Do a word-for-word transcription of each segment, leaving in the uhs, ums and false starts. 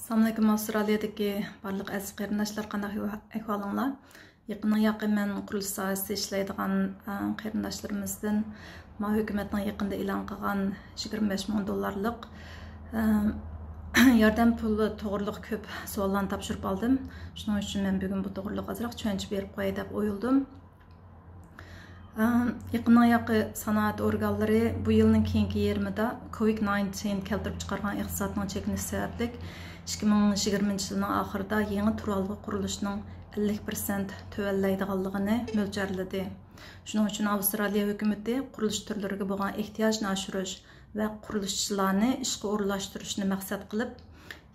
ئەسسالامۇئەلەيكۇم، ئاۋسترالىيەدىكى بارلىق ئەزىز قېرىنداشلار، قانداق ئەھۋا-، ئەھۋالىڭلار؟ يېقىننىڭ ياقى مەن قۇرۇلۇش ساھەسىدە ئىشلەيدىغان، ئە، قېرىنداشلىرىمىزدىن ما ھۆكۈمەتنىڭ يېقىندا ئېلان قىلغان يىگىرمە بەش مىڭ دوللارلىق، ئە، ياردەم پۇلى توغرىلىق كۆپ سوئاللارنى تاپشۇرۇپ ئالدىم. شۇنىڭ ئۈچۈن مەن بۈگۈن بۇ توغرىلىق ئازراق چۈشەنچە بېرىپ قوياي دەپ ئويلىدىم. ئە، يېقىننىڭ ياقى سانائەت ئورگانلىرى بۇ يىلنىڭ كېيىنكى يېرىمىدا كوۋىد ناينتىن كەلتۈرۈپ چىقارغان ئىقتىسادنىڭ چېكىنىشى سەۋەبلىك، ئىككى مىڭ يىگىرمىنچى يىلنىڭ ئاخىرىدا يېڭى تۇرالغۇ قۇرۇلۇشىنىڭ ئەللىك پىرسەنت تۆۋەنلەيدىغانلىقىنى مۆلچەرلىدى. شۇنىڭ ئۈچۈن ئاۋسترالىيە ھۆكۈمىتى قۇرۇلۇش تۈرلىرىگە بولغان ئېھتىياجنى ئاشۇرۇش ۋە قۇرۇلۇشچىلارنى ئىشقا ئورۇنلاشتۇرۇشنى مەقسەت قىلىپ،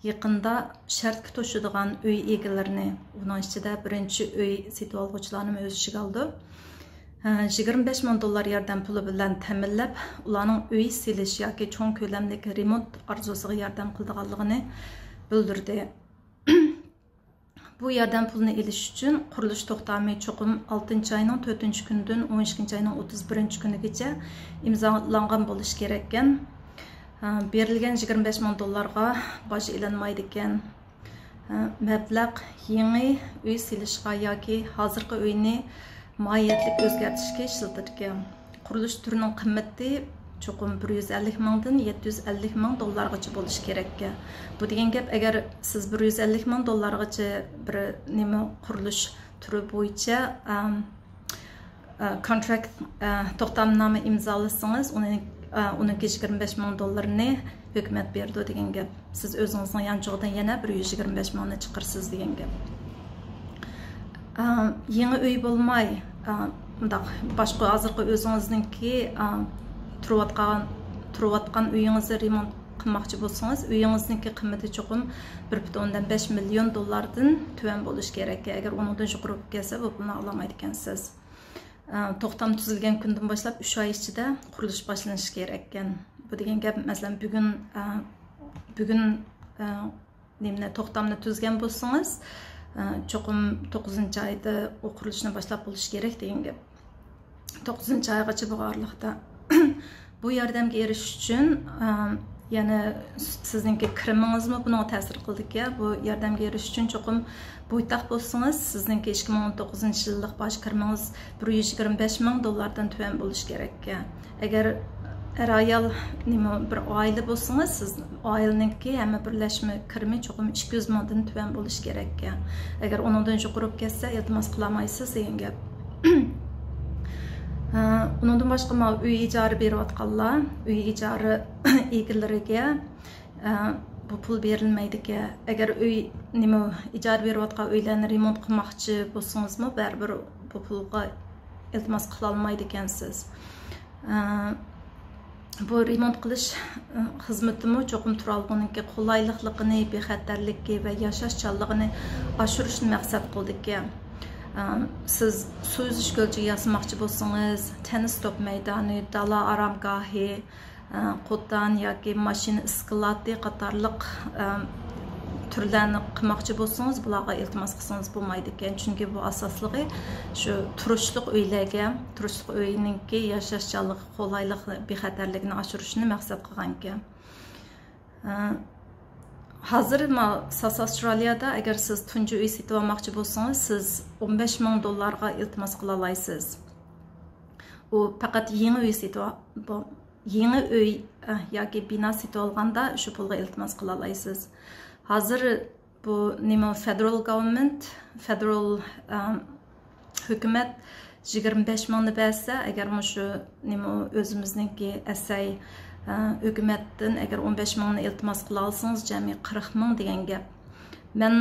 يېقىندا شەرتكە توشىدىغان ئۆي ئىگىلىرىنى، ئۇنىڭ ئىچىدە بىرىنچى ئۆي سېتىۋالغۇچىلارنىمۇ ئۆز ئىچىگە ئالىدۇ، يىگىرمە بەش مىڭ دوللار ياردەم پۇلى بىلەن تەمىنلەپ، ئۇلارنىڭ ئۆي سېلىش ياكى چوڭ كۆلەملىك رېمونت ئارزۇسىغا ياردەم قىلىدىغانلىقىنى بىلدۈردى. بۇ ياردەم پۇلىنى ئېلىش ئۈچۈن قۇرۇلۇش توختامى چوقۇم ئالتىنچى ئاينىڭ تۆتىنچى كۈنىدىن ئون ئىككىنچى ئاينىڭ ئوتتۇز بىرىنچى كۈنىگىچە ئىمزالانغان بولۇشى كېرەككەن. بېرىلگەن يىگىرمە بەش مىڭ دوللارغا باج ئېلىنمايدىكەن. مەبلەغ يېڭى ئۆي سېلىشقا ياكى ھازىرقى ئۆينى ماھىيەتلىك ئۆزگەرتىشكە ئىشلىتىدىكەن. قۇرۇلۇش تۈرىنىڭ قىممىتى چوقۇم بىر يۈز ئەللىك مىڭدىن يەتتە يۈز ئەللىك مىڭ دوللارغىچە بولۇشى كېرەككەن. بۇ دېگەن گەپ، ئەگەر سىز بىر يۈز ئەللىك مىڭ دوللارغىچە بىر نېمە قۇرۇلۇش تۈرى بويىچە، ئەم، ئە، كونتراكت، ئە، توختامنامە ئىمزالىسىڭىز، ئۇنى، ئە، ئۇنىڭكى يىگىرمە بەش مىڭ دوللىرىنى ھۆكۈمەت بېرىدۇ دېگەن گەپ. سىز ئۆزىڭىزنىڭ يانچۇقىدىن يەنە بىر يۈز يىگىرمە بەش مىڭنى چىقىرىسىز دېگەن گەپ. ئە، يېڭى ئۆي بولماي، ئە، مۇنداق باشقا ھازىرقى ئۆزىڭىزنىڭكى، ئە، تۇرۇۋاتقان، تۇرۇۋاتقان ئۆيىڭىزنى رېمونت قىلماقچى بولسىڭىز، ئۆيىڭىزنىڭكى قىممىتى چوقۇم بىر پۈتۈن ئوندىن بەش مىليون دوللاردىن تۆۋەن بولۇشى كېرەك. ئەگەر ئۇنىڭدىن يۇقىرى بولۇپ كەتسە، بۇ پۇلنى ئالالمايدىكەنسىز. ئە، توختام تۈزۈلگەن كۈندىن باشلاپ ئۈچ ئاي ئىچىدە قۇرۇلۇش باشلىنىشى كېرەككەن. بۇ دېگەن گەپ، مەسىلەن، بۈگۈن، ئە، بۈگۈن، ئە، نېمىنى، توختامنى تۈزگەن بولسىڭىز، ئە، چوقۇم توققۇزىنچى ئايدا ئۇ قۇرۇلۇشنى باشلاپ بولۇش كېرەك دېگەن گەپ. توققۇزىنچى ئايغىچە بۇ ئارىلىقتا. بۇ ياردەمگە ئېرىشىش ئۈچۈن، ئە، يەنە سىزنىڭكى كىرىمىڭىزمۇ بۇنىڭغا تەسىر قىلىدىكەن. بۇ ياردەمگە ئېرىشىش ئۈچۈن چوقۇم بويتاق بولسىڭىز، سىزنىڭكى ئىككى مىڭ ئون توققۇزىنچى يىللىق باج كىرىمىڭىز بىر يۈز يىگىرمە بەش مىڭ دوللاردىن تۆۋەن بولۇشى كېرەككەن. ئەگەر ئەر-ئايال، نېمە، بىر ئائىلە بولسىڭىز، سىز ئائىلىنىڭكى ھەممە بىرلەشمە كىرىمى چوقۇم ئىككى يۈز مىڭدىن تۆۋەن بولۇشى كېرەككەن. ئەگەر ئۇنىڭدىن يۇقىرى بولۇپ كەتسە، ئىلتىماس قىلالمايسىز دېگەن گەپ. ئۇنىڭدىن باشقا، ماۋۇ ئۆي ئىجارە بېرىۋاتقانلار، ئۆي ئىجارە ئىگىلىرىگە، ئە، بۇ پۇل بېرىلمەيدىكەن. ئەگەر ئۆي، نېمە، ئىجارە بېرىۋاتقان ئۆيلەرنى رېمونت قىلماقچى بولسىڭىزمۇ، بەرىبىر بۇ پۇلغا ئىلتىماس قىلالمايدىكەنسىز. ئە، بۇ رېمونت قىلىش، ئە، خىزمىتىمۇ چوقۇم تۇرالغۇنىڭكى قولايلىقلىقىنى، بىخەتەرلىكى ۋە ياشاشچانلىقىنى ئاشۇرۇشنى مەقسەت قىلىدىكەن. ئە، سىز سۇ ئۈزۈش كۆلچىكى ياسىماقچى بولسىڭىز، تېننىس توپ مەيدانى، دالا ئارامگاھى، ئە، قوتان ياكى ماشىنا ئىسكىلاتى قاتارلىق، ئە، تۈرلەرنى قىلماقچى بولسىڭىز، بۇلارغا ئىلتىماس قىلسىڭىز بولمايدىكەن. چۈنكى بۇ ئاساسلىقى شۇ تۇرۇشلۇق ئۆيلەرگە، تۇرۇشلۇق ئۆينىڭكى ياشاشچانلىقى، قولايلىقى، بىخەتەرلىكىنى ئاشۇرۇشنى مەقسەت قىلغانىكەن. ئە، ھازىر ما ساس ئاسترالىيادا ئەگەر سىز تۇنجى ئۆي سېتىۋالماقچى بولسىڭىز، سىز ئون بەش مىڭ دوللارغا ئىلتىماس قىلالايسىز. ئۇ پەقەت يېڭى ئۆي سېتىۋال-، بۇ يېڭى ئۆي، ئە، ياكى بىنا سېتىۋالغاندا شۇ پۇلغا ئىلتىماس قىلالايسىز. ھازىر بۇ نېمە، فېدېرال گاۋېرمېنت، فېدېرال، ئە، ھۆكۈمەت يىگىرمە بەش مىڭنى بەرسە، ئەگەر مۇشۇ نېمە، ئۆزىمىزنىڭكى ئەسەي، ئە، ھۆكۈمەتتىن ئەگەر ئون بەش مىڭنى ئىلتىماس قىلالىسىڭىز، جەمئىي قىرىق مىڭ دېگەن گەپ. مەن،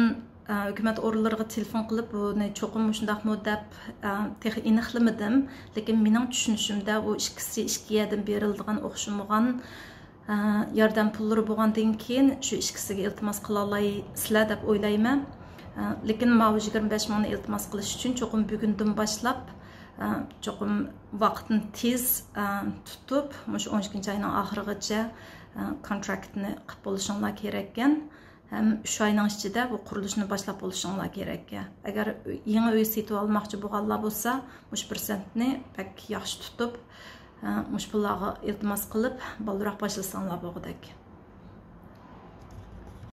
ئە، ھۆكۈمەت ئورۇنلىرىغا تېلېفون قىلىپ، بۇنى چوقۇم مۇشۇنداقمۇ دەپ، ئە، تېخى ئېنىقلىمىدىم. لېكىن مېنىڭ چۈشىنىشىمدە، ئۇ ئىككىسى ئىككى يەردىن بېرىلىدىغان ئوخشىمىغان، ئە، ياردەم پۇللىرى بولغاندىن كېيىن، شۇ ئىككىسىگە ئىلتىماس قىلالايسىلەر دەپ ئويلايمەن. ئە، لېكىن ماۋۇ يىگىرمە بەش مىڭنى ئىلتىماس قىلىش ئۈچۈن چوقۇم بۈگۈندىن باشلاپ، ئە، چوقۇم ۋاقىتنى تېز، ئە، تۇتۇپ، مۇشۇ ئون ئىككىنچى ئاينىڭ ئاخىرىغىچە، ئە، كونتراكتنى قىلىپ بولۇشۇڭلار كېرەككەن. ھەم ئۈچ ئاينىڭ ئىچىدە بۇ قۇرۇلۇشنى باشلاپ بولۇشۇڭلار كېرەككەن. ئەگەر يېڭى ئۆي سېتىۋالماقچى بولغانلار بولسا، مۇشۇ پۇرسەتنى بەك ياخشى تۇتۇپ، ئە، مۇشۇ پۇللارغا ئىلتىماس قىلىپ، بالدۇرراق باشلىساڭلار بولغۇدەك.